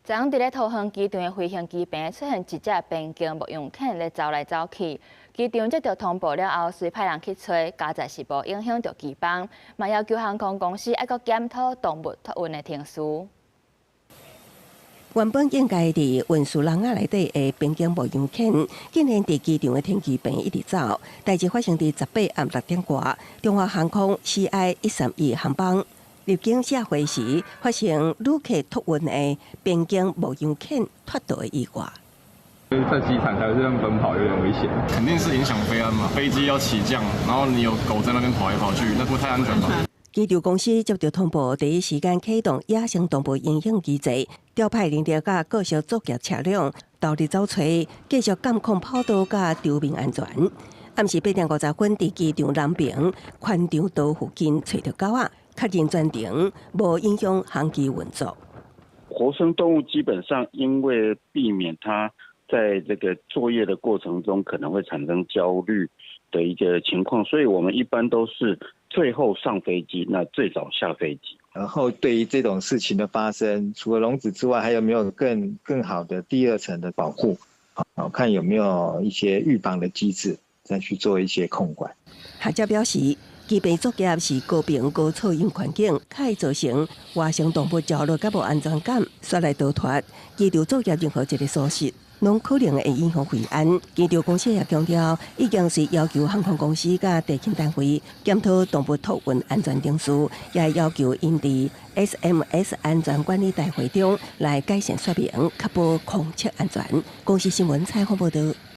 昨昏佇咧桃園機場的飛行機坪出現一隻邊境牧羊犬咧走來走去，機場接到通報了後，隨派人去揣，佳哉是無影響著機班，嘛要求航空公司愛閣檢討動物託運的程序。原本應該佇運輸籠仔內底的邊境牧羊犬，竟然佇機場的停機坪一直走。代誌發生佇18暗6點外，中華航空 CI 131航班入境社會時，發生旅客託運的邊境牧羊犬脫逃的意外。在機場還是這樣奔跑，有點危險。肯定是影響飛安嘛，飛機要起降，然後你有狗在那邊跑來跑去，那不太安全吧？機場公司接到通報，第一時間啟動野生動物影響機制，調派人力佮各式作業車輛投入走揣，繼續監控跑道佮場面安全。暗時8點50分，佇機場南邊寬敞道附近揣著狗仔，確認全程無影響航機運作。活生動物基本上因為避免它在這個作業的過程中可能會產生焦慮的一個情況，所以我們一般都是最後上飛機，那最早下飛機。然後對於這種事情的發生，除了籠子之外，還有沒有更好的第二層的保護？好，看有沒有一些預防的機制，再去做一些控管。學者表示，機坪作業是高頻高噪音環境，較會造成野生動物焦慮佮無安全感，煞來逃脫。機場作業任何一個疏失，攏可能會影響飛安。機場公司也強調，已經是要求航空公司佮地勤單位檢討動物託運安全程序，也要求𪜶佇 SMS 安全管理大會中來改善說明，確保空測安全。公視新聞採訪報導。